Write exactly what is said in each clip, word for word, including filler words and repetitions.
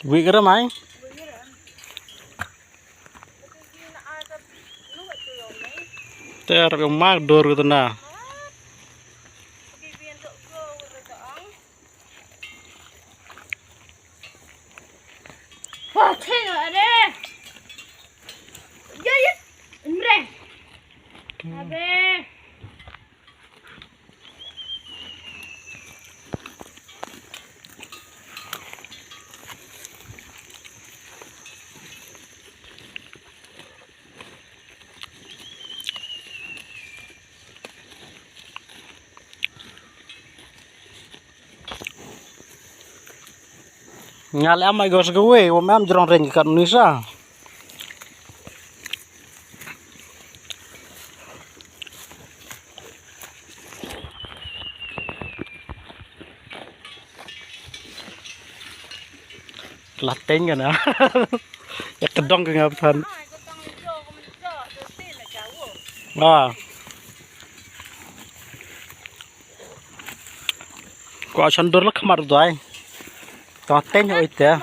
Wi ka ra mai. Te rap yang mak dor ka tana. Wah, tengok ada. Ya, ya. Imre. Abe. Nga leh am ai gos kawei, wa mem jrong reng kat nisa. La teng ka na. Ya kedong ka nga pthan. Ah. Ko asan dur la khmat dai. To teng oi te.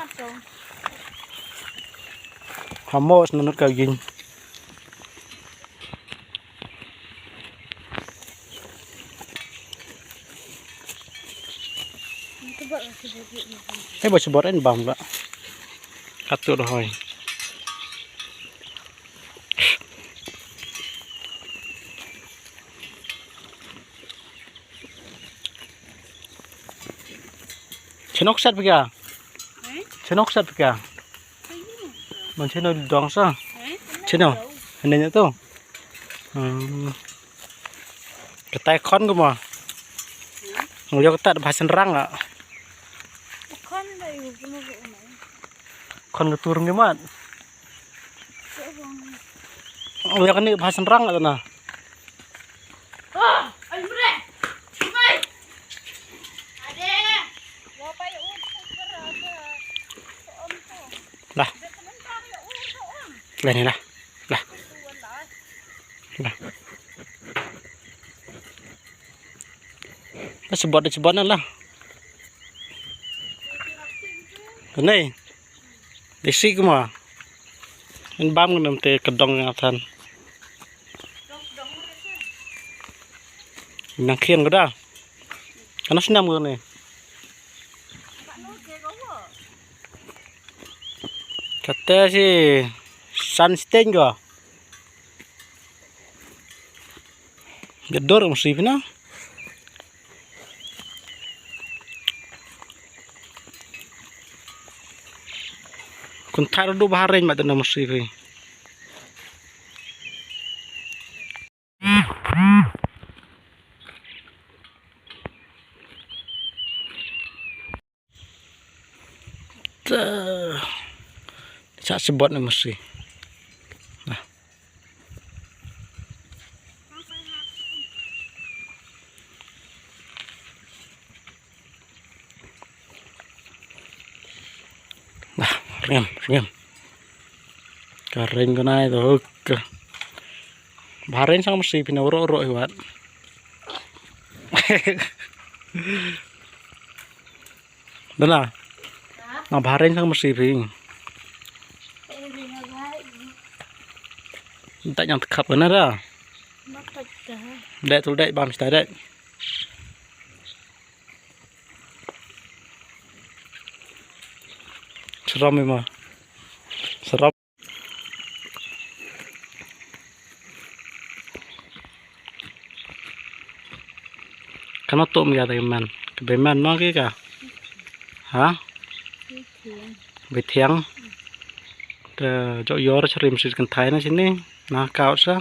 Hamo snanut ka ging. Te ba sibot en bam ba. Katu dohoi. Chenok sat pika. Chenok sat pika. Man cheno dong sa. Cheno. Hene nya tu. Hmm. Katai khon ko ma. Ngu yo katai bha sen rang ah. Khon ka tur ngi mat. Ngu yo kani bha sen rang ah na. Lah. Lah ni lah. Lah. Lah. Lah sebot, sebot na lah. Ni. Desi kuma. Min bam ngam te kedong ngatan. Nang khian ko da. Kana snam ko ni. Kata si san siteng ko. Jador mesti pina. Kun thar du baharein ma tena mesti pina. Te. Sa sebot na mesti. Nah. Nah, rem, rem. Ka reng ko nai to ka. Ba reng sang mesti pina ro ro wat. Dala. Na ba reng sang mesti ping. Tak nyang tekap kena dah. Dek tu dek bam sita dek. Seram memang. Seram. Kano tum ya tadi man. Ke man ma ke ka. Ha? Betiang. Te jok yor serim sis kentai na sini. Na kau sa.